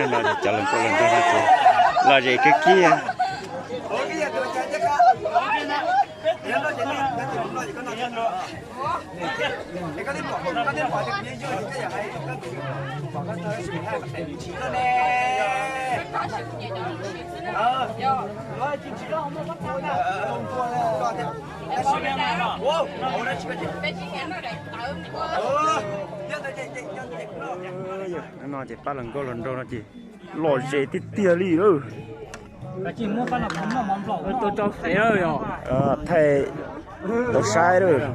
No no cov hluas nkauj hluas nraug no ces lom zem kawg kiag. No ces pab hluas nkauj hluas nraug no ces lom zem tiag tiag li lawm. Thaij tau saib lawm.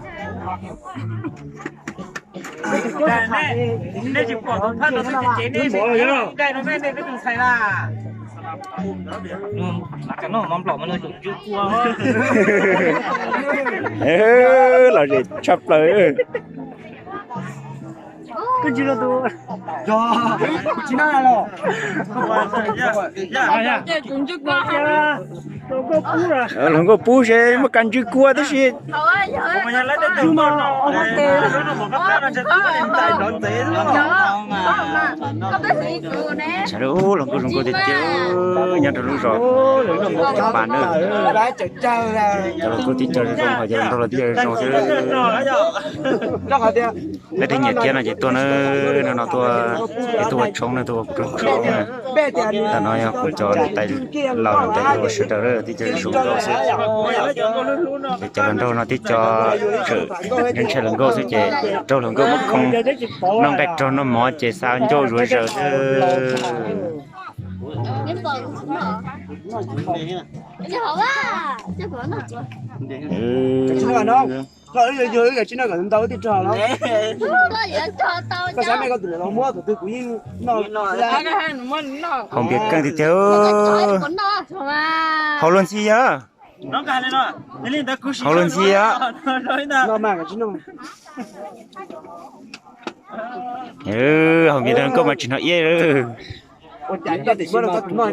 Lom zem tshaj plaws. Hluas nkauj pub ces muaj kas ntsws kua tib si. Hluas nkauj zoo nkauj tiag tiag, nyob rau lub zos Cov Pas na. Cov hluas nkauj tib co zoo zoo, ho cov hluas nraug los tib co zoo zoo xwb. Peb tej nyiam kiab no ces tuaj na, no no tuaj, es tuaj ua tshoob na, tuaj ua kuv rooj tshoob na. Tam no yog kuv cov niam tais laus niam tais tuaj ua sawv daws tib co zoo nkauj xwb. Ces cov hluas nraug no tib co tseem ntshai hluas nkauj xwb ces raug hluas nkauj muab khoo noj nqaij rog noj mov ces xa ncauj zuav zaws xwb. Koj xav me koj tus niam los muab tus twg kuv yeej noj. Haus npias keej tiag tiag. Haus luag ntxhi yog. Haus luag ntxhi yog. Haus npias tau koj mas tsis hnov iab.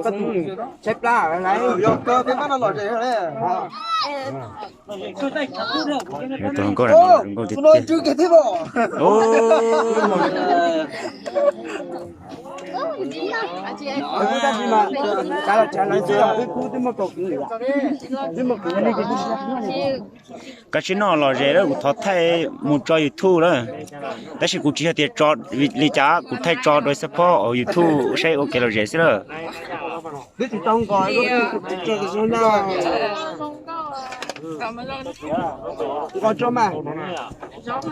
Tus hluas nkauj no zoo nkauj tiag tiag. Koj tsis noj lom zem lawm, kuv thov thaij mus tso YouTube lawm. Tab sis kuv tsis yog tias tso li cas, kuv thaij tso rau support hauv YouTube saib ua kev lom zem xwb lawm.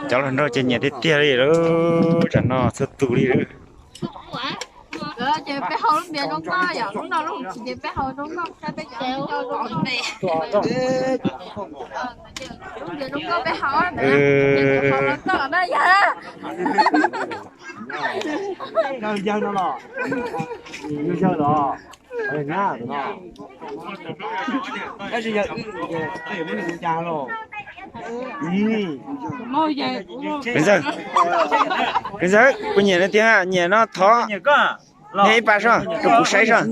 Cov hluas nraug ces nyiam tiag tiag li lawm, tsam no txhua tus li lawm. Ntxawg, ntxawg, kuv nyiam no tiag, nyiam no thov nyiam ib pas soj rau kuv saib soj.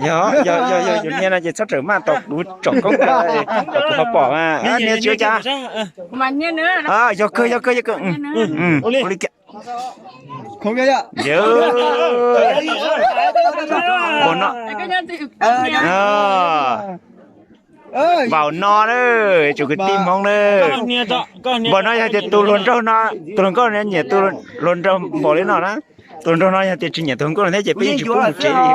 Yog, yog, yog, yus niag no ces txhob rawm maj tau kuv tsom koob, kuv ho pom mas niag tsis ua cas. Yog kawg, yog kawg, yog kawg. Ua li cas? Npaum no, npaum no na, tsoom kwv tij Hmoob na. Npaum no yog tias tus hluas nraug no, tus hluas nkauj no nyiam tus hluas nraug npaum li no na. Tus hluas nraug no yog tias tsis nyiam tus hluas nkauj no thiab ces peb yeej tsis pub mus tsev li.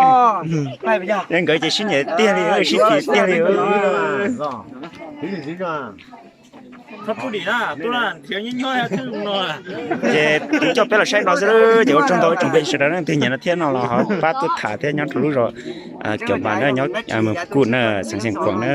Nkawd ces sib nyiam tiag li, sib tiv tiag li. Ces kuv coj peb los saib no xwb, ces ua tsaug ntau ib tsoom phooj ywg sawv daws leej twg nyiam no thiab no los ho pab tuaj tham thiab nyob rau lub zos Cov Pas na, nyob Mws Kuj na, xeev Xeev Khuam na.